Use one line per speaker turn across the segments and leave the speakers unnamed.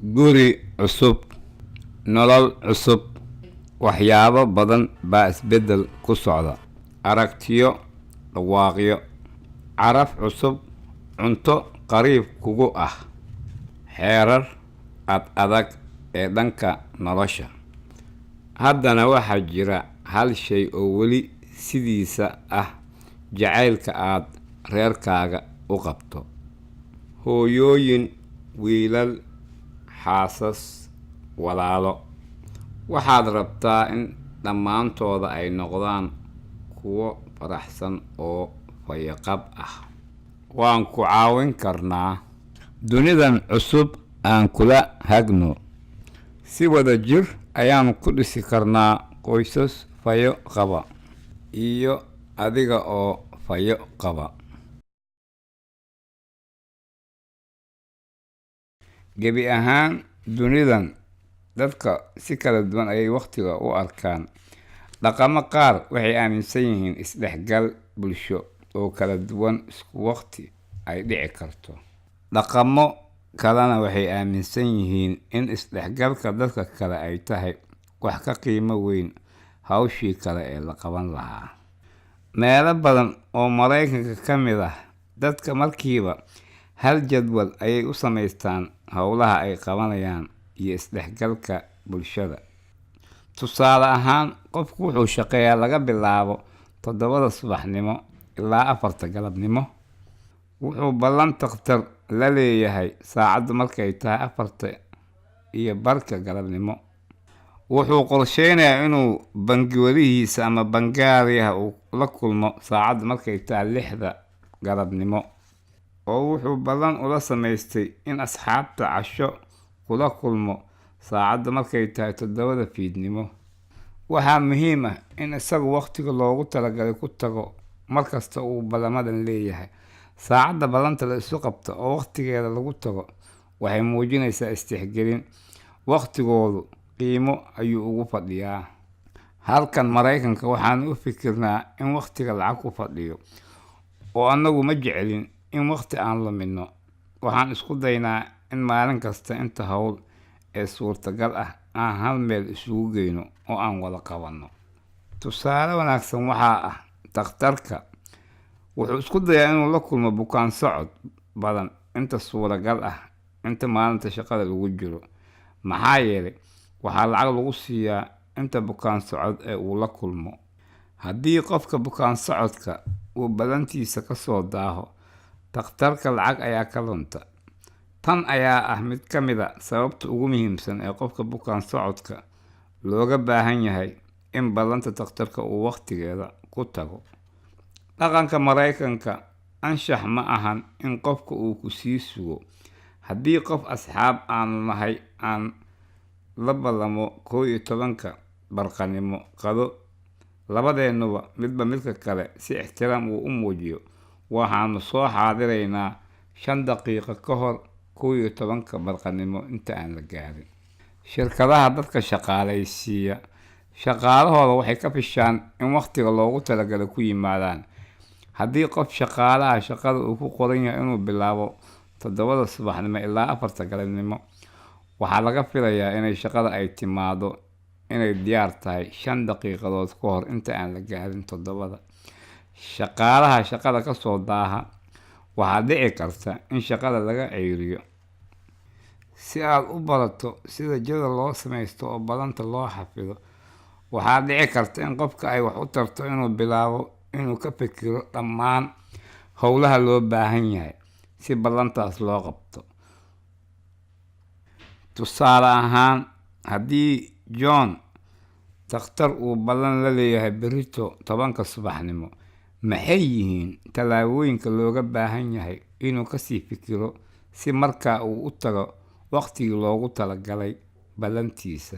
Guri cusub, nolol cusub, waxyaabo badan baa isbeddel ku socda. Aragtiyo, dhawaaqyo, caraf cusub, cunto qariib kugu ah, xeerar ad adag ee dhanka nolosha. Haddana waxaa jira hal shay oo weli sidiisa ah: jacaylka aad reerkaaga u qabto. Hooyooyin, wiilal, xaasas, walaalo. Waxaad rabtaa in dhammaantooda ay noqdaan kuwo faraxsan oo fayoqab ah. Waan ku caawin karnaa. Dunidan cusub aan kula hagno. Si wada jir ayaan ku dhisi karnaa qoysas fayo qaba iyo adiga oo fayo qaba. Gebi ahaan dunidan, dadka si kala duwan ayay waqtiga u arkaan. Dhaqamo qaar waxay aaminsan yihiin isdhexgal bulsho oo kala duwan isku waqti ay dhici karto. Dhaqamo kalena waxay aaminsan yihiin in isdhexgalka dadka kale ay tahay wax ka qiimo weyn hawshii kale ee la qaban lahaa. Meelo badan oo Maraykanka ka mid ah, dadka markiiba hal jadwal ayay u samaystaan howlaha ay qabanayaan iyo isdhexgalka bulshada. Tusaale ahaan, qofku wuxuu shaqeeyaa laga bilaabo 7da subaxnimo ilaa 4ta galabnimo. Wuxuu ballan takhtar la leeyahay saacaddu markay tahay 4:15 galabnimo. Wuxuu qorsheynayaa inuu bangiwalihiisa ama bangaariyaha uu la kulmo saacaddu markay tahay 6da galabnimo. Oo wuxuu ballan ula samaystay in asxaabta casho kula kulmo saacaddu markay tahay 7da fiidnimo. Waxaa muhiim ah in isagu waqtiga loogu talagalay ku tago markasta uu ballamadan leeyahay. Saacadda ballanta la isu qabto oo waqtigeeda lagu tago waxay muujinaysaa istixgelin. Waqtigoodu qiimo ayuu ugu fadhiyaa. Halkan Maraykanka waxaan u fikirnaa in waqtiga lacag ku fadhiyo, oo annagu ma jecelin in waqti aan lumino. Waxaan isku daynaa in maalin kasta inta hawl ee suurtagal ah aan hal meel isugu geyno oo aan wada qabanno. Tusaale wanaagsan waxaa ah takhtarka. Wuxuu isku dayaa inuu la kulmo bukaan socod badan inta suuragal ah inta maalinta shaqada lagu jiro. Maxaa yeelay, waxaa lacag lagu siiyaa inta bukaan socod ee uu la kulmo. Haddii qofka bukaan socodka uu ballantiisa ka soo daaho, takhtarka lacag ayaa ka lunta. Tan ayaa ah mid ka mid a sababta ugu muhiimsan ee qofka bukaan socodka looga baahan yahay in ballanta takhtarka uu waqtigeeda ku tago. Dhaqanka Maraykanka, anshax ma ahan in qofka uu ku sii sugo. Haddii qof asxaab aanu nahay aan la ballamo 11ka barqanimo qado, labadeennuba midba midka kale si ixtiraam uu u muujiyo, waxaanu soo xaadiraynaa 5 daqiiqo ka hor 11ka barqanimo inta aan la gaarin. Shirkadaha dadka shaqaalaysiiya shaqaalahooda waxay ka fishaan in waqtiga loogu talagalay ku yimaadaan. Haddii qof shaqaalaha shaqada uu ku qoran yahay inuu bilaabo 7da subaxnimo ilaa 4ta galabnimo, waxaa laga filayaa inay shaqada ay timaado inay diyaar tahay 5 daqiiqadood ka hor inta aan la gaarin 7da. Shaqaalaha shaqada ka soo daaha waxaa dhici karta in shaqada laga ceyriyo. Si aad u barato sida jadwal loo samaysto oo ballanta loo xafido, waxaa dhici karta in qofka ay wax u tarto inuu bilaabo inuu ka fikiro dhammaan howlaha loo baahan yahay si ballantaas loo qabto. Tusaale ahaan, haddii John takhtar uu ballan la leeyahay berrito 10ka subaxnimo, maxay yihiin tallaabooyinka looga baahan yahay inuu kasii fikiro si markaa uu u tago waqtigii loogu talagalay ballantiisa?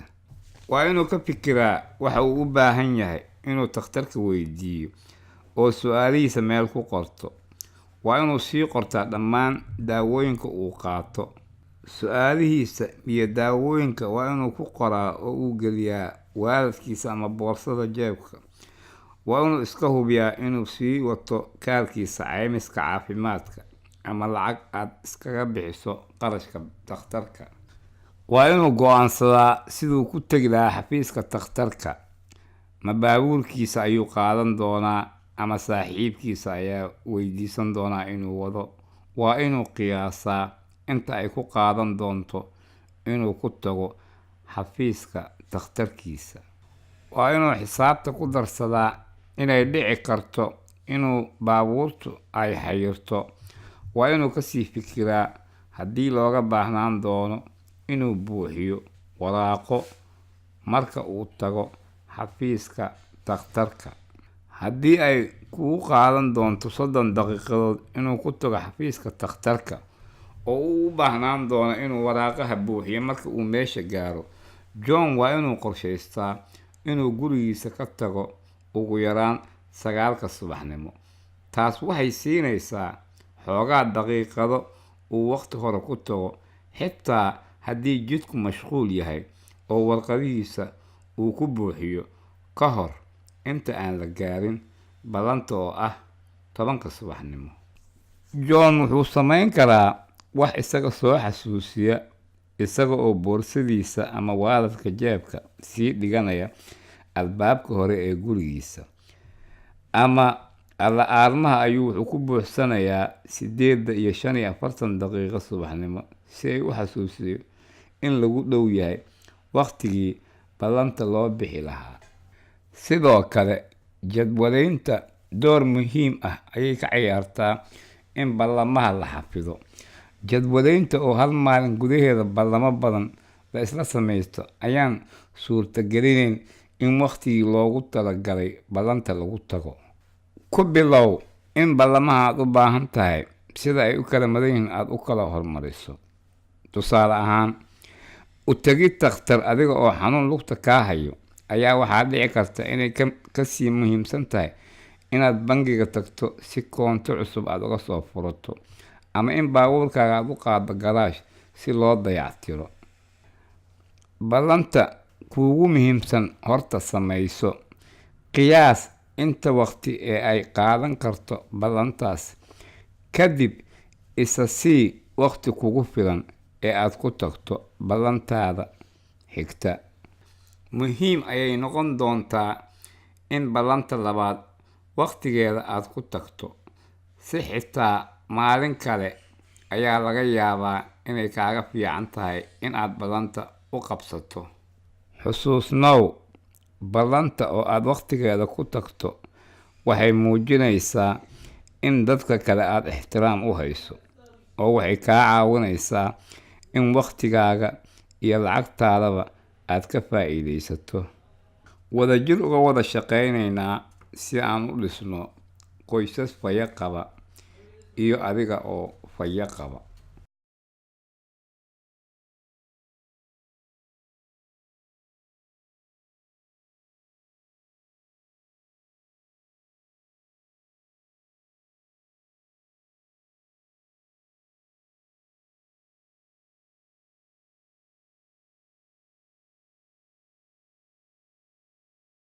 Waa inuu ka fikiraa waxa uu u baahan yahay inuu takhtarka weydiiyo oo su'aalihiisa meel ku qorto. Waa inuu sii qortaa dhammaan daawooyinka uu qaato. Su'aalihiisa iyo daawooyinka waa inuu ku qoraa oo uu geliyaa waaladkiisa ama boorsada jeebka. Waa inuu iska hubiyaa inuu sii wato kaarkiisa caymiska caafimaadka ama lacag aad iskaga bixiso qarashka dhakhtarka. Waa inuu go'aansadaa siduu ku tegi lahaa xafiiska takhtarka. Ma baabuurkiisa ayuu qaadan doonaa ama saaxiibkiisa ayaa weydiisan doonaa inuu wado? Waa inuu qiyaasaa inta ay ku qaadan doonto inuu ku tago xafiiska takhtarkiisa. Waa inuu xisaabta ku darsadaa inay dhici karto inuu baabuurtu ay xayirto. Waa inuu kasii fikiraa haddii looga baahnaan doono inuu buuxiyo waraaqo marka uu tago xafiiska takhtarka. Haddii ay kugu qaadan doonto 30 daqiiqadood inuu ku tago xafiiska takhtarka oo uu u baahnaan doono inuu waraaqaha buuxiyo marka uu meesha gaaro, John waa inuu qorshaystaa inuu gurigiisa ka tago ugu yaraan 9-ka subaxnimo. Taas waxay siinaysaa xoogaa daqiiqado uu waqti hore ku tago, xitaa haddii jidku mashquul yahay, oo warqadihiisa uu ku buuxiyo ka hor inta aan la gaarin ballanta oo ah 10-ka subaxnimo. John wuxuu samayn karaa wax isaga soo xasuusiya isaga oo boorsadiisa ama waaladka jeebka sii dhiganaya albaabka hore ee gurigiisa, ama alla-aarmaha ayuu wuxuu ku buuxsanayaa 8:45 subaxnimo si ay u xasuusiyo in lagu dhow yahay waqtigii ballanta loo bixi lahaa. Sidoo kale, jadwaleynta door muhiim ah ayay ka ciyaartaa in ballamaha la xafido. Jadwaleynta oo hal maalin gudaheeda ballamo badan la isla samaysto ayaan suurtagelinayn in waqtigii loogu talagalay ballanta lagu tago. Ku bilow in ballamaha aad u baahan tahay sida ay u kala mudan yihiin aad u kala hormariso. Tusaale ahaan, u tegid takhtar adiga oo xanuun lugta kaa hayo ayaa waxaa dhici karta inay kasii muhiimsan tahay inaad bangiga tagto si koonto cusub aad uga soo furato, ama in baabuurkaaga aad u qaaddo garaash si loo dayactiro. Ballanta kuugu muhiimsan horta samayso. Qiyaas inta waqti ee ay qaadan karto ballantaas. Kadib isa sii waqti kugu filan ee aad ku tagto ballantaada xigta. Muhiim ayay noqon doontaa in ballanta labaad waqtigeeda aad ku tagto, si xitaa maalin kale ayaa laga yaabaa inay kaaga fiican tahay in aad ballanta u qabsato. Xusuusnow, ballanta oo aad waqtigeeda ku tagto waxay muujinaysaa in dadka kale aad ixtiraam u hayso, oo waxay kaa caawinaysaa in waqtigaaga iyo lacagtaadaba aad ka faa'iidaysato. Wadajir uga wada shaqaynaynaa si aan u dhisno qoysas fayo qaba iyo adiga oo fayo qaba.